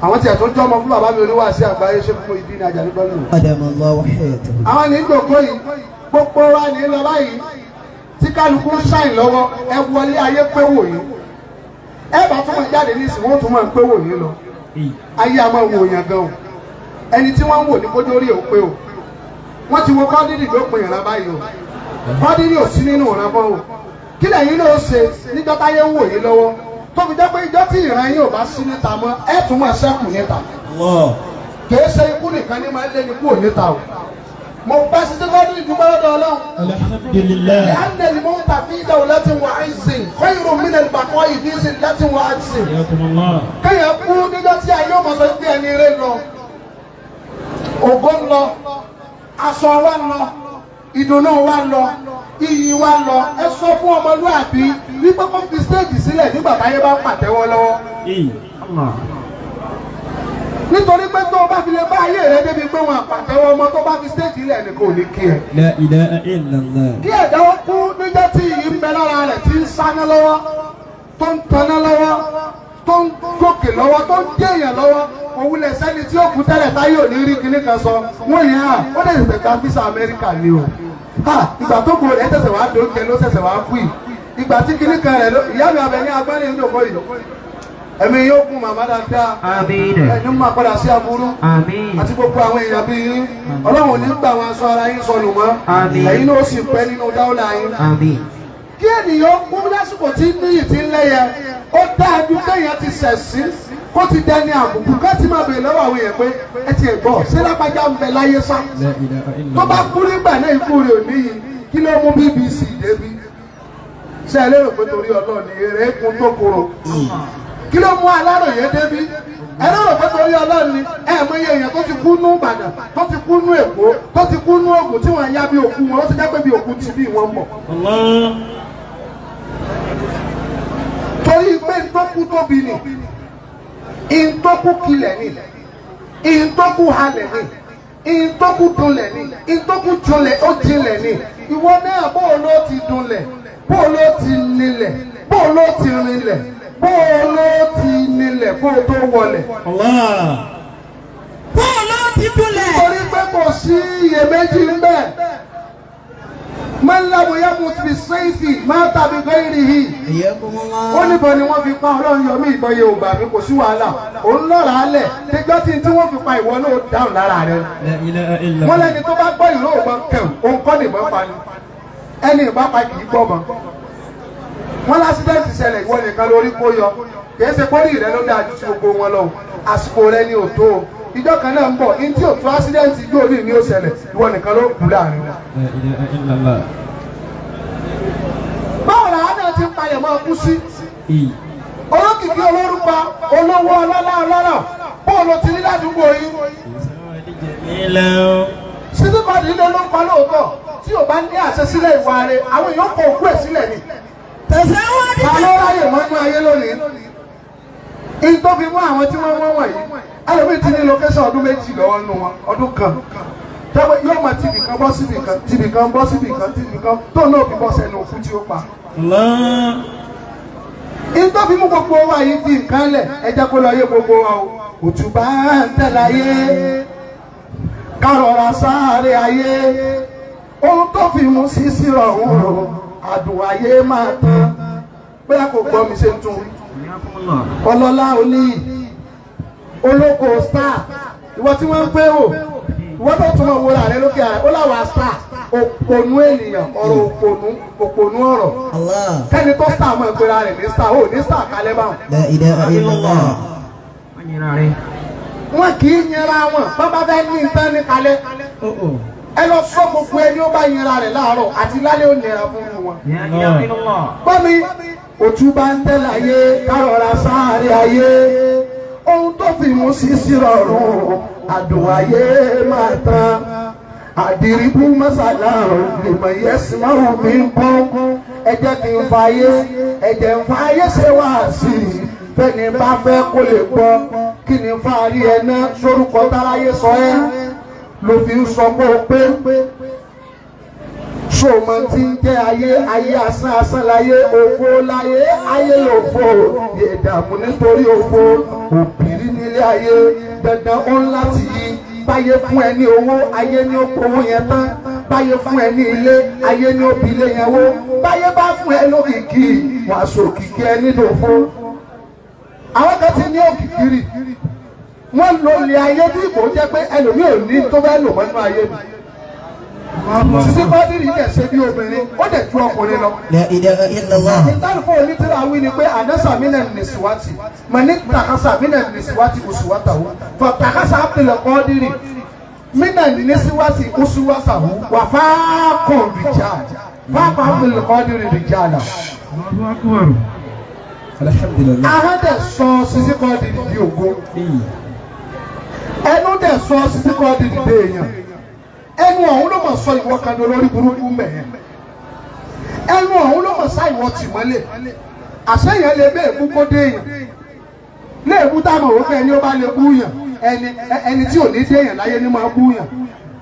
[SPEAKER 3] àwọn tí a tó jọmọ fún bàbá mi oníwàásí àgbáyé ṣe fún ìdí ní Àjàní Bello.
[SPEAKER 1] أدام الله حياته
[SPEAKER 3] Àwọn ní ìjòkó yìí Gbogbo wa ní lọ báyìí tí kálukú ń ṣàìn lọ́wọ́. Ẹ wọlé ayé pé wò yín, ẹ bá tún máa jáde ní ìsìn, wọ́n tún máa pé wò yín lọ. Ayé a máa wò yàn gan o. Ẹni tí wọ́n ń wò ní kójú orí ò pé o. Wọ́n ti wo Kọ́dírì lópin ìran báyìí o. Kọ́dírì ò sí nínú ìran bọ́ o. Kí lẹ́yìn ló ṣe níjọ́ táyé ń wò yín lọ́wọ́, tó fi jẹ́ pé ìjọ́ tí ìran yín ò bá sí níta mọ́, ẹ tún máa ṣẹ́kù níta? Kìí ṣe ikú nìkan ní máa ń lé ní kúrò níta o. Mo bá Sisi Kọ́dírì dúpẹ́ lọ́dọ̀ Ọlọ́run.
[SPEAKER 2] Alhamdulillah.
[SPEAKER 3] لأن الموت في دولة وعز خير من البقاء في ذلة وعجز.
[SPEAKER 2] حياكم الله.
[SPEAKER 3] Kéèyàn kú níjọ́ tí ayé ọmọ sọ pé ẹni eré lọ, ògo ń lọ, aṣọ wa ń lọ, ìdùnnú wa ń lọ, iyì wa ń lọ. Ẹ sọ fún ọmọlúàbí wípé kó fi stage sílẹ̀ nígbà táyé bá ń pàtẹ́wọ́ lọ́wọ́, nítorí pé tó o bá fi lè bá ayé rẹ débi pé wọn àpàtẹ́wọ́ ọmọ, tó bá fi stage sílẹ̀ nìkan ò ní kí ẹ.
[SPEAKER 1] لا إله إلا الله.
[SPEAKER 3] Kí ẹ̀dá ó kú níjọ́ tí iyì ń bẹ lára rẹ̀, tí ń sáná lọ́wọ́, tó ń taná lọ́wọ́, tó ń gòkè lọ́wọ́, tó ń jẹ́yàn lọ́wọ́, òwúlẹ̀ sẹ́ni tí ó kú tẹ́lẹ̀ táyé ò ní rí kinní kan sọ. Wọ́n ní à ó lè tẹ̀sẹ̀ gba visa Amẹ́ríkà ni o. Ha, ìgbà tó kù rẹ̀ tẹ̀sẹ̀ wá dóúnjẹ ló ṣẹ̀ṣẹ̀ wá kú yìí, ìgbà tí kinní kan rẹ̀ ló. Ìyá mi abẹ ní agbárí ń dòkó yìí, ẹ̀mí yóò kún màmá dáadáa.
[SPEAKER 2] Àmín.
[SPEAKER 3] Ẹ̀ní máa padà sí aburú.
[SPEAKER 2] Àmín.
[SPEAKER 3] Àti gbogbo àwọn èèyàn bíi yín, Ọlọ́run ò ní gbà wọn aṣọ ara yín sọnù mọ́.
[SPEAKER 2] Àmín.
[SPEAKER 3] Ẹ̀yin náà ó sì pẹ́ nínú dáwọ́lá yín.
[SPEAKER 2] Àmín.
[SPEAKER 3] Kí ènìyàn kú lásìkò tí níyì ti ń lẹ́yẹ, ó dáa ju kéèyàn ti sẹ̀ sí kó ti dẹni àbùkù, ká ti máa bèèrè lọ́wọ́ àwọn èèyàn pé ẹ ti ẹ̀ gbọ́, ṣé lápájá ń bẹ láyé sá?
[SPEAKER 1] لا إله إلا
[SPEAKER 3] Tó bá
[SPEAKER 1] الله.
[SPEAKER 3] kú nígbà náà, ikú rẹ̀ ò níyì. Kí ló mú BBC débi? Ṣé ẹ lérò pé torí Ọlọ́run ni eré kún tó korò? Kí ló mú Aláròyé débi? Ẹ lérò pé torí Ọlọ́run ni? Ẹ mọ iye èèyàn tó ti kú nú Ìbàdàn, tó ti kú nú Èkó, tó ti kú nú Ògùn, tí wọ́n yá bí òkú wọn, ó ti jẹ́ pé bí òkú ti bí wọ́n ń bọ̀.
[SPEAKER 2] Allah.
[SPEAKER 3] Torí pé ntọ́kú tóbi ni, ìntọ́kú kilẹ̀ ni, ìntọ́kú halẹ̀ ni, ìntọ́kú dunlẹ̀ ni, ìntọ́kú junlẹ̀ ó jinlẹ̀ ni. Ìwọ náà, bó o ló ti dunlẹ̀, bó o ló ti nílẹ̀, bó o ló ti rinlẹ̀, bó o ló ti nílẹ̀ kó o tó wọlẹ̀?
[SPEAKER 2] Allah.
[SPEAKER 4] Bó ló ti dúnlẹ̀.
[SPEAKER 3] Torí pé kò sí iyèméjì ń bẹ. Man lam yamut bis-sayfi mata bi ghayrihi.
[SPEAKER 1] حياكم الله.
[SPEAKER 3] Ó níbọn ni wọ́n fi pa, Ọlọ́run yọ mí, ìbọn yẹn ò bà mí, kò sí wàhálà. Òun lọ́ra alẹ̀ níjọ́ tí wọ́n fi pa ìwọ náà dáhùn lára rẹ̀.
[SPEAKER 1] لا إله إلا
[SPEAKER 3] Wọ́n
[SPEAKER 1] الله.
[SPEAKER 3] lẹ́ni tó bá gbọ́ ìró ìbọn kẹ̀wù, òun kọ́ nìbọn pa ni. Ẹni ìbọn pa kì í gbọ́ mọ́. Wọ́n l'accident ṣẹlẹ̀, ìwọ nìkan lórí kó yọ. Kìí ṣe pórí rẹ ló dáa ju ti gbogbo wọn lọ. Àsìkò rẹ ni ò tó o. Ìjọ kan náà ń bọ̀ ní tí ò tó accident yóò ní ní ó ṣẹlẹ̀, ìwọ nìkan ló kú láàrin wọn.
[SPEAKER 1] لا إله إلا الله.
[SPEAKER 3] Báwo làwọn náà ti ń palẹ̀ mọ́ kú sí?
[SPEAKER 1] إيه.
[SPEAKER 3] Olókìkí, olórúkọ, olówó, ọlọ́lá, ọlọ́rọ̀, bóòlù ti ní ládùúgbò yín?
[SPEAKER 1] جميلا.
[SPEAKER 3] Sisi Quadri ló ń pa lóòótọ́, tí ò bá ní àṣẹ sílẹ̀ ìwà rẹ̀, àwọn èèyàn kọ òkú ẹ̀ sílẹ̀ ni.
[SPEAKER 4] Tẹ̀síwájú.
[SPEAKER 3] Ta ló ráyè mọ́nú ayé lónìí? In tó fi mú àwọn tí wọ́n wọ́n wọ̀nyí, ẹlòmíì ti ní location ọdún 2 lọ́wọ́ nù wọn, ọdún kan tẹ́wọ́ yóò máa tibì kan bọ́ síbì kan, tibì kan bọ́ síbì kan, tibì kan, tó náà fi bọ́ sẹ́nu òkú tí ó pa.
[SPEAKER 2] Allah.
[SPEAKER 3] In tó fi mú gbogbo wa yìí fi nǹkan lẹ̀, ẹ jẹ́ kó lọ yé gbogbo wa o. Òtúbá ń tẹ̀lé ayé, kárọ̀rọ̀ sáré ayé. Ohun tó fi mú sísí rọrùn, àdùn ayé máa tán. Bóyá kò gbọ́ mi ṣe ń tún wí. Ọlọ́lá, oníyì, olóko, star, ìwọ tí wọ́n ń pé o, ìwọ tó tún mọ̀ wúra rẹ lókè ààrẹ ó láwa star, òpònú ènìyàn, ọ̀rọ̀ òpònú, òpònú ọ̀rọ̀.
[SPEAKER 1] الله.
[SPEAKER 3] Kẹ́ni tó star mọ̀ ìpera rẹ̀ ní star, ó ní star kalẹ̀ báwọn.
[SPEAKER 1] لا إله إلا الله.
[SPEAKER 3] Wọn kì í yẹra wọn bábá fẹ́ ní nǹkan ní kalẹ̀. Ẹ lọ sọ gbogbo ẹni ó bá yẹra rẹ̀ láàárọ̀ àti lálẹ́, ó nira fún wọn. Gbọ́mi òtún bá ń tẹ́lẹ̀ ayé, kárọ̀ra sáré ayé. Ohun tó fi mú sísí rọrùn, àdùn ayé máa tán. Àdìríbú mọ́sálà lèmọ̀ yẹ́sìmáwò mi ń kún. Ẹ jẹ́ kí n fa ayé, ẹ jẹ́ n fa ayé ṣe wá sí i fẹ́ni bá fẹ́ kó lè gbọ́. Kí ni fáàrí ẹ náà? Sórúkọ táráyé sọ ẹ́ ló fi ń sọ pé ó pé sọmọ tí ń jẹ́ ayé? Ayé asán, asán láyé, òfo láyé, ayé lòfo, ìdààmú nítorí òfo, òbírí nílé ayé. Dandan ó ń láti yí báyé fún ẹ ní owó ayé ní ó kówó yẹn tán. Báyé fún ẹ ní ilé, ayé ní òbí ilé yẹn wó. Báyé bá fún ẹ lókìkí, wàá sọ òkìkí ẹ nídòfó. Àwọn kan ti ní òkìkí rí, wọ́n lo ilé ayé bí kò jẹ́ pé ẹlòmíì ò ní tó fẹ́ lò mọ́nú ayé mi. Sisi Kọ́dírì dẹ̀ ṣe bí obìnrin, ó dẹ̀ ju ọkùnrin lọ.
[SPEAKER 1] La ilaha illallah.
[SPEAKER 3] Ìtàlùfọ́ onítìrà wí ni pé àdásà mi náà nìsíwátì, mà ní tàkásà mi náà nìsíwátì òṣùwátàwó, fà tàkásà Abdul Kọ́dírì mi náà nìsíwátì òṣùwátàwó, wà fáàkùn rìjà, fáàkùn Abdul Kọ́dírì rìjà là.
[SPEAKER 1] Alhamdulillah.
[SPEAKER 3] Ahọ́n dẹ̀ sọ Sisi Kọ́dírì di ògo. Ẹnu dẹ̀ sọ Sisi Kọ́dírì dé èèyàn. Ẹnu ọ̀hún ló mọ̀ sọ ìwọ kan lórí burúkú mẹ̀yẹn. Ẹnu ọ̀hún ló mọ̀ sá ìwọ tì mọ́lẹ̀. Àṣeyàn lè bẹ́ẹ̀ kú kó dé èèyàn. Léèbú táwọn òun fẹ́ ẹni ó bá lè bú yàn. Ẹni tí ò ní dé èèyàn láyé ni máa bú yàn.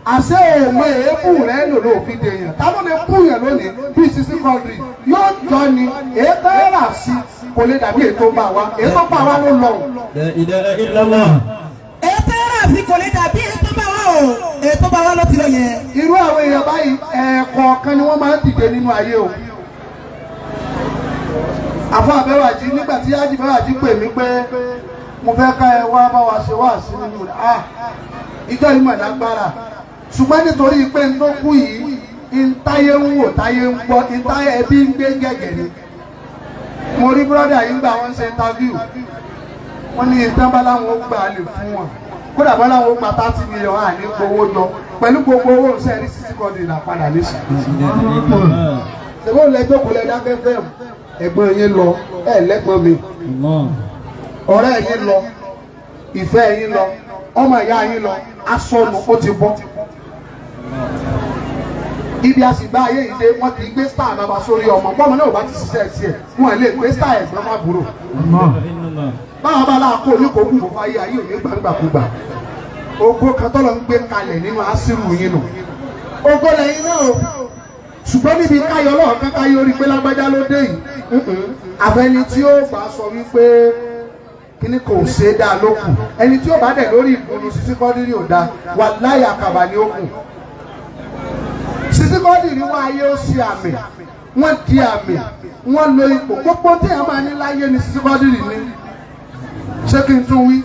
[SPEAKER 3] Àṣé òun èébú rẹ̀ lò ló fi dé èèyàn. Táwọn lè bú yàn lónìí bí Sisi Kọ́dírì yóò jọ ni èéfẹ́ rà sí kò lè dàbí ètò bá wa. Ètò bá wa ló lọ.
[SPEAKER 2] La ilaha illallah.
[SPEAKER 4] Ètò ẹ̀rọ àfi kò lè dàbí ètò bá wa o. Ètò bá wa ló ti lọ yẹn.
[SPEAKER 3] Irú àwọn èèyàn báyìí ẹ̀ẹ̀kọ̀ọ̀kan ni wọ́n máa ń dìde nínú ayé o. Àfọ àbẹ́wàjì nígbà tí ájì bẹ́wàjì pè mí pé mo fẹ́ ká ẹ wá bá wa ṣe wá sí nínú rẹ̀, ah, ìjọ yìí mọ̀ lágbára, ṣùgbọ́n nítorí pé n tó kú yìí n táyé ń wò, táyé ń gbọ́, n táyé ẹbí ń gbé gẹ̀gẹ̀ ni. Mo rí búrọ́dà yìí gbà wọ́n ṣe interview, wọ́n ní ìtàn bá láwọn ó gbà lè fún wọn, kódà bá láwọn ó gba 30 million àní gbowó jọ pẹ̀lú gbogbo owó ṣe rí Sisi Kọ́dírì là padà nísìnyí. Ṣèbó lẹ́jọ́ kò lẹ́ dákẹ́ fẹ́ ẹ̀gbọ́n yín lọ, ẹ̀ lẹ́gbọ́n mi, ọ̀rẹ́ yín lọ, ìfẹ́ yín lọ, ọmọ ìyá yín lọ, asọnù ó ti bọ́. Ibi a sì gba ayé yìí dé, wọ́n ti gbé star bàbá sórí ọmọ, bọ́mọ náà ò bá ti ṣiṣẹ́ tiẹ̀, wọ́n lè gbé star ẹ̀gbọ́n má búrò. Báwọn bá láàkó oníkókù kò fáyé ayé òní gbàgbàkúgbà. Ògo kan tọ́lọ̀ ń gbé kalẹ̀ nínú àṣírù yín nù. Ògo lẹ́yìn náà o. Ṣùgbọ́n níbi káyọ̀ lọ́ọ̀kan káyọ̀ orí pé lágbájá ló dé yìí. Àfẹni tí ó bá sọ wípé kíní kò ṣe é dáa ló kù. Ẹni tí ó bá dẹ̀ lórí ìkùnú Sisi Kọ́dírì ò dáa, wàláhì àkàbà ni ó kù. Sisi Kọ́dírì wá ayé ó ṣe àmì, wọ́n di àmì, wọ́n lo ipò. Gbogbo tí a máa ní láyé ni Sisi Kọ́dírì ní. Ṣé kí n tún wí?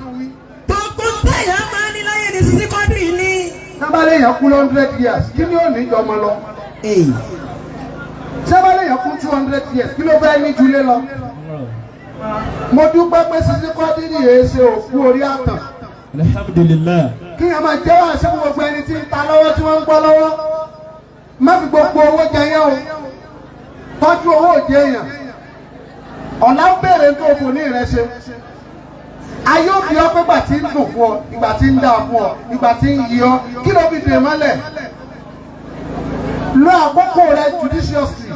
[SPEAKER 4] Gbogbo téèyàn máa ní láyé ni Sisi Kọ́dírì ní.
[SPEAKER 3] Sábàlẹ̀ yẹn kú 100 years, kí ni ó ní jọmọ lọ? Sábàlẹ̀ yẹn kú 200 years, kí ló fẹ́ ní julé lọ? Mo dúpẹ́ pé Sisi Kọ́dírì yìí ṣe òkú orí àtàn.
[SPEAKER 2] Alhamdulillah.
[SPEAKER 3] Kí a máa jẹ́wọ́ àṣẹ fún gbogbo ẹni tí ń ta lọ́wọ́ tí wọ́n ń gbọ́ lọ́wọ́. Má fi gbogbo owó jẹ yẹn o. Tọ́jú owó òjé èèyàn. Ọ̀la ń béèrè tó fò ní ìrẹsẹ̀. Ayé òbí ọ pé ìgbà tí ń dùn fún ọ, ìgbà tí ń dáa fún ọ, ìgbà tí ń yí ọ, kí ló fi dè mọ́lẹ̀? Lo àkókò rẹ judiciously.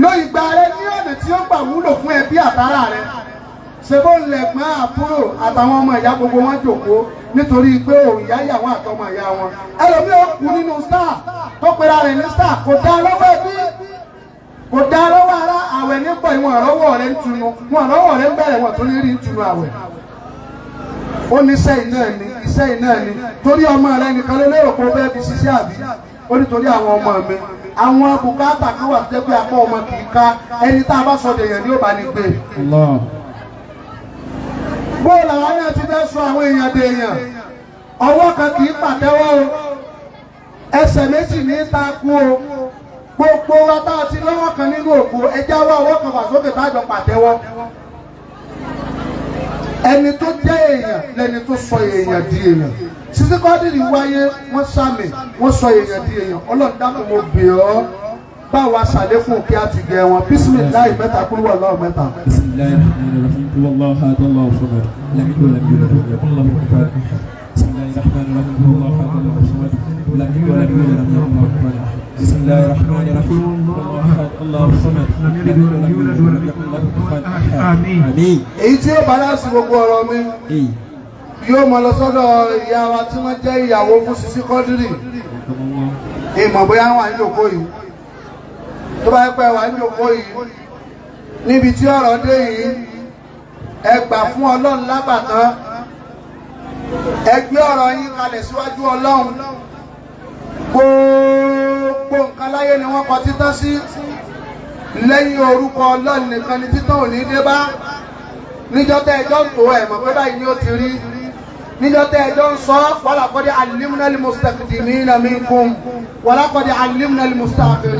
[SPEAKER 3] Lo ìgbà rẹ ní ọ̀nà tí ó gbà wúlò fún ẹbí àtàrà rẹ. Ṣebó ń lẹ̀gbọ́n àbúrò àtàwọn ọmọ ìyá gbogbo wọn jòkó nítorí pé òun ìyá ìyàwó àtọmọ ìyá wọn. Ẹlòmíì ó kú nínú star tó pera rẹ̀ ní star, kò dá lọ́wọ́ ẹbí, kò dá lọ́wọ́ ara. Àwẹ̀ nípò ìwọ̀n àrọ́wọ́ rẹ̀ ń tunu, wọn àrọ́wọ́ rẹ̀ ń bẹ̀rẹ̀ wọn tó ní rí ń tunu àwẹ̀. Ó ní iṣẹ́ iná ni, iṣẹ́ iná ni, torí ọmọ rẹ nìkan ló lérò pé ó fẹ́ fi ṣiṣẹ́ àbí? Ó ní torí àwọn ọmọ mi, àwọn bùkátà kan wà tó jẹ́ pé apá ọmọ kì í ká, ẹni tá a bá sọ dèèyàn ni ó bá ní gbé. Bóòlù àwọn náà ti fẹ́ sọ àwọn èèyàn dèèyàn, ọwọ́ kan kì í pàtẹ́wọ́ o, ẹsẹ̀ méjì ní takú o. Gbogbo wa tá a ti lọ́wọ́ kan nínú ògo, ẹjẹ́ wá ọwọ́ kan fà sókè tá a jọ pàtẹ́wọ́. Ẹni tó jẹ́ èèyàn lẹni tó sọ èèyàn di èèyàn. Sisi Kọ́dírì wáyé, wọ́n sàmì, wọ́n sọ èèyàn di èèyàn. Ọlọ́run dákun mo bẹ̀ ọ́, bá wa ṣàlékún kí a ti gẹ̀ wọn. Bísímìláì mẹ́ta kúrú wà lọ́wọ́ mẹ́ta.
[SPEAKER 1] Bismillahirrahmanirrahim. Huwallahu ahad, Allahu samad. Lam yalid walam yulad walam yakul lahu kufuwan ahad. Bismillahirrahmanirrahim. Huwallahu ahad, Allahu samad. Lam yalid walam yulad walam yakul lahu kufuwan ahad. Bismillahirrahmanirrahim. Huwallahu ahad, Allahu samad. Lam yalid walam yulad walam yakul lahu kufuwan ahad. Àmín.
[SPEAKER 3] Èyí tí ó balance gbogbo ọ̀rọ̀ mi yóò mọ lọ sọ́dọ̀ ìyá wa tí wọ́n jẹ́ ìyàwó fún Sisi Kọ́dírì. Ìmọ̀ bóyá wà ní òkó yìí, tó bá yẹ pé wà ní òkó yìí níbi tí ọ̀rọ̀ dé yìí, ẹ gbà fún Ọlọ́run lágbàtán, ẹ gbé ọ̀rọ̀ yín kalẹ̀ síwájú Ọlọ́run. Gbogbo nǹkan láyé ni wọ́n kọ títán sí. Lẹ́yìn orúkọ Ọlọ́run nìkan ni títán ò ní dé bá. Níjọ́ tẹ́ ẹjọ́ ń tó ẹ̀ mọ̀ pé báyìí ni ó ti rí. Níjọ́ tẹ́ ẹjọ́ ń sọ walaqad alimna al-mustaqdimina minkum walaqad alimna al-mustaakhirin.